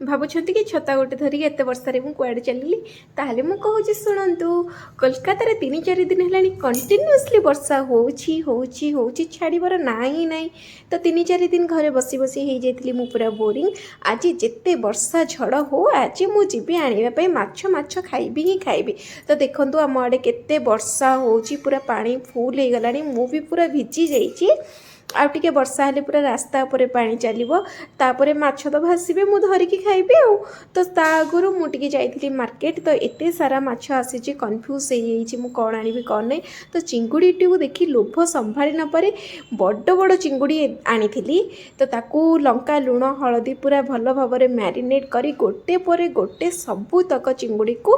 ଭାବୁଛନ୍ତି କି ଛତା ଗୋଟେ ଧରିକି ଏତେ ବର୍ଷାରେ ମୁଁ କୁଆଡ଼େ ଚାଲିଲି? ତାହେଲେ ମୁଁ କହୁଛି, ଶୁଣନ୍ତୁ। କୋଲକାତାରେ 3-4 ଦିନ ହେଲାଣି କଣ୍ଟିନ୍ୟୁଅସଲି ବର୍ଷା ହେଉଛି, ହେଉଛି, ହେଉଛି, ଛାଡ଼ିବାର ନାଁ ହିଁ ନାହିଁ। ତ 3-4 ଦିନ ଘରେ ବସି ବସି ହେଇଯାଇଥିଲି ମୁଁ ପୁରା ବୋରିଂ। ଆଜି ଯେତେ ବର୍ଷା ଝଡ଼ ହଉ, ଆଜି ମୁଁ ଯିବି ଆଣିବା ପାଇଁ ମାଛ। ମାଛ ଖାଇବି ହିଁ ଖାଇବି। ତ ଦେଖନ୍ତୁ, ଆମ ଆଡ଼େ କେତେ ବର୍ଷା ହେଉଛି, ପୁରା ପାଣି ଫୁଲ୍ ହେଇଗଲାଣି। ମୁଁ ବି ପୁରା ଭିଜି ଯାଇଛି। ଆଉ ଟିକେ ବର୍ଷା ହେଲେ ପୁରା ରାସ୍ତା ଉପରେ ପାଣି ଚାଲିବ। ତାପରେ ମାଛ ତ ଭାସିବେ, ମୁଁ ଧରିକି ଖାଇବି। ଆଉ ତ ତା ଆଗରୁ ମୁଁ ଟିକେ ଯାଇଥିଲି ମାର୍କେଟ। ତ ଏତେ ସାରା ମାଛ ଆସିଛି, କନଫ୍ୟୁଜ୍ ହେଇଯାଇଛି ମୁଁ କ'ଣ ଆଣିବି, କ'ଣ ନାହିଁ। ତ ଚିଙ୍ଗୁଡ଼ିଟିକୁ ଦେଖି ଲୋଭ ସମ୍ଭାଳି ନପାରି ବଡ଼ ବଡ଼ ଚିଙ୍ଗୁଡ଼ି ଆଣିଥିଲି। ତ ତାକୁ ଲଙ୍କା, ଲୁଣ, ହଳଦୀ ପୁରା ଭଲ ଭାବରେ ମ୍ୟାରିନେଟ୍ କରି ଗୋଟେ ପରେ ଗୋଟେ ସବୁତକ ଚିଙ୍ଗୁଡ଼ିକୁ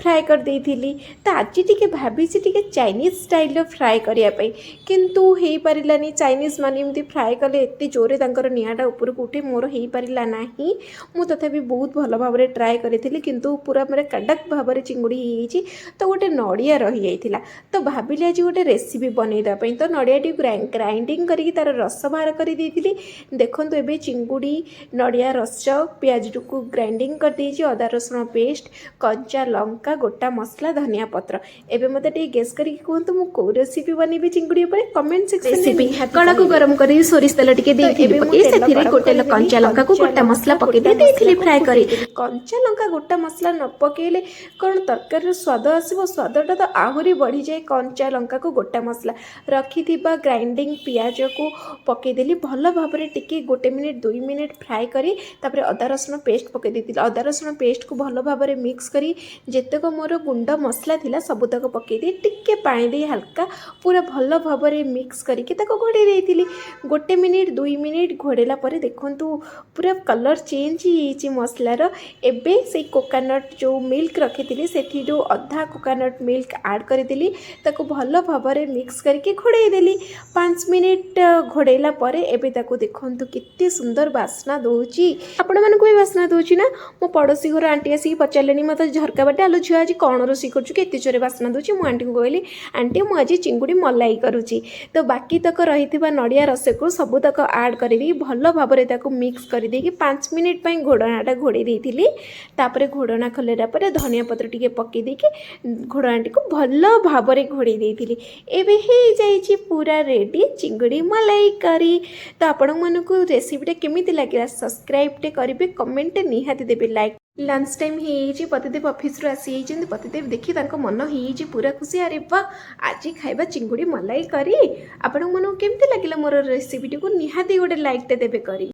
ଫ୍ରାଏ କରିଦେଇଥିଲି। ତ ଆଜି ଟିକେ ଭାବିଛି ଟିକେ ଚାଇନିଜ୍ ଷ୍ଟାଇଲ୍ର ଫ୍ରାଏ କରିବା ପାଇଁ, କିନ୍ତୁ ହେଇପାରିଲାନି। ଚାଇନିଜ୍ ମାନେ ଏମିତି ଫ୍ରାଏ କଲେ ଏତେ ଜୋରରେ ତାଙ୍କର ନିଆଁଟା ଉପରକୁ ଉଠେ, ମୋର ହେଇପାରିଲା ନାହିଁ। ମୁଁ ତଥାପି ବହୁତ ଭଲ ଭାବରେ ଟ୍ରାଏ କରିଥିଲି, କିନ୍ତୁ ପୁରା ପୁରା କଡ଼କ ଭାବରେ ଚିଙ୍ଗୁଡ଼ି ହେଇଯାଇଛି। ତ ଗୋଟେ ନଡ଼ିଆ ରହିଯାଇଥିଲା, ତ ଭାବିଲି ଆଜି ଗୋଟେ ରେସିପି ବନେଇଦେବା ପାଇଁ। ତ ନଡ଼ିଆଟି ଗ୍ରାଇଣ୍ଡିଙ୍ଗ କରିକି ତା'ର ରସ ବାହାର କରିଦେଇଥିଲି। ଦେଖନ୍ତୁ, ଏବେ ଚିଙ୍ଗୁଡ଼ି, ନଡ଼ିଆ ରସ, ପିଆଜଟିକୁ ଗ୍ରାଇଣ୍ଡିଙ୍ଗ କରିଦେଇଛି, ଅଦା ରସୁଣ ପେଷ୍ଟ, କଞ୍ଚା ଲଙ୍କା, ଗୋଟା ମସଲା, ଧନିଆ ପତ୍ର। ଏବେ ମୋତେ ଟିକେ ଗେସ୍ କରିକି କୁହନ୍ତୁ, ମୁଁ କେଉଁ ରେସିପି ବନେଇବି ଚିଙ୍ଗୁଡ଼ି ଉପରେ? କମେଣ୍ଟ ସେକ୍ସନରେ। କଡ଼ାକୁ ଗରମ କରି ସୋରିଷ ତେଲ ଟିକେ ଦେଇଥିଲି। ଏବେ ମୁଁ ପକେଇ ତେଲ ସେଥିରେ ଗରମ ଗୋଟେ କରିଦେଲି, କଞ୍ଚା ଲଙ୍କାକୁ କଞ୍ଚା ଗୋଟା ମସଲା ଲଙ୍କା, ପକେଇ ଗୋଟା ଦେଇଥିଲି ମସଲାକୁ ଫ୍ରାଏ କରି। ଫୁଟେଇଦେଲି। କଞ୍ଚା ଲଙ୍କା, ଗୋଟା ମସଲା ନ ପକେଇଲେ କ'ଣ ତରକାରୀର ସ୍ୱାଦ ଆସିବ? ସ୍ୱାଦଟା ତ ଆହୁରି ବଢ଼ିଯାଏ କଞ୍ଚା ଲଙ୍କାକୁ ଗୋଟା ମସଲା। ରଖିଥିବା ଗ୍ରାଇଣ୍ଡିଙ୍ଗ ପିଆଜକୁ ପକେଇଦେଲି। ଭଲ ଭାବରେ ଟିକେ ଗୋଟେ ମିନିଟ୍, 2 ମିନିଟ୍ ଫ୍ରାଏ କରି ତାପରେ ଅଦା ରସୁଣ ପେଷ୍ଟ ପକେଇ ଦେଇଥିଲି। ଅଦା ରସୁଣ ପେଷ୍ଟକୁ ଭଲ ଭାବରେ ମିକ୍ସ କରି ଯେତେକ ମୋର ଗୁଣ୍ଡ ମସଲା ଥିଲା, ସବୁତକ ପକେଇ ଦେଇ ଟିକେ ପାଣି ଦେଇ ହାଲକା ପୁରା ଭଲ ଭାବରେ ମିକ୍ସ କରିକି ତାକୁ ଘୋଡ଼େଇ ଦେଇଥିଲି। ଗୋଟେ ମିନିଟ୍, 2 ମିନିଟ୍ ଘୋଡ଼େଇଲା ପରେ ଦେଖନ୍ତୁ, ପୁରା କଲର୍ ଚେଞ୍ଜ ହେଇଯାଇଛି ମସଲାର। ଏବେ ସେଇ କୋକୋନଟ୍ ଯେଉଁ ମିଲ୍କ ରଖିଥିଲି, ସେଥିରୁ ଅଧା କୋକୋନଟ୍ ମିଲ୍କ ଆଡ଼୍ କରିଦେଲି। ତାକୁ ଭଲ ଭାବରେ ମିକ୍ସ କରିକି ଘୋଡ଼େଇ ଦେଲି। 5 ମିନିଟ୍ ଘୋଡ଼େଇଲା ପରେ ଏବେ ତାକୁ ଦେଖନ୍ତୁ, କେତେ ସୁନ୍ଦର ବାସ୍ନା ଦେଉଛି। ଆପଣମାନଙ୍କୁ ବି ବାସ୍ନା ଦେଉଛି ନା? ମୋ ପଡ଼ୋଶୀ ଘର ଆଣ୍ଟି ଆସିକି ପଚାରିଲେଣି ମୋତେ ଝରକା ବାଟେ, "ଆଲୋ ଝିଅ, ଆଜି କ'ଣ ରୋଷେଇ କରୁଛୁ କି, ଏତେ ଜୋରେ ବାସ୍ନା ଦେଉଛି?" ମୁଁ ଆଣ୍ଟିଙ୍କୁ କହିଲି, "ଆଣ୍ଟି, ମୁଁ ଆଜି ଚିଙ୍ଗୁଡ଼ି ମଲାଇ କରୁଛି।" ତ ବାକି ତକ ରହିଥିବା ନଡ଼ିଆ ରସକୁ ସବୁତକ ଆଡ଼୍ କରିଦେଇକି ଭଲ ଭାବରେ ତାକୁ ମିକ୍ସ କରିଦେଇକି 5 ମିନିଟ୍ ପାଇଁ ଘୋଡ଼ଣାଟା ଘୋଡ଼େଇ ଦେଇଥିଲି। ତାପରେ ଘୋଡ଼ଣା ଖୋଲିଲା ପରେ ଧନିଆ ପତ୍ର ଟିକେ ପକେଇ ଦେଇକି ଘୋଡ଼ଣାଟିକୁ ଭଲ ଭାବରେ ଘୋଡ଼େଇ ଦେଇଥିଲି। ଏବେ ହେଇଯାଇଛି ପୁରା ରେଡ଼ି ଚିଙ୍ଗୁଡ଼ି ମଲାଇ କରି। ତ ଆପଣମାନଙ୍କୁ ରେସିପିଟା କେମିତି ଲାଗିଲା? ସବସ୍କ୍ରାଇବ୍ଟେ କରିବେ, କମେଣ୍ଟଟେ ନିହାତି ଦେବେ, ଲାଇକ୍। ଲଞ୍ଚ ଟାଇମ୍ ହେଇଯାଇଛି। ପତିଦେବ ଅଫିସରୁ ଆସିଯାଇଛନ୍ତି। ପତିଦେବ ଦେଖି ତାଙ୍କ ମନ ହେଇଯାଇଛି ପୁରା ଖୁସି। ଆରେ ବାଃ, ଆଜି ଖାଇବା ଚିଙ୍ଗୁଡ଼ି ମଲାଇ କରି। ଆପଣମାନଙ୍କୁ କେମିତି ଲାଗିଲା ମୋର ରେସିପିଟିକୁ? ନିହାତି ଗୋଟେ ଲାଇକ୍ଟେ ଦେବେ କରି।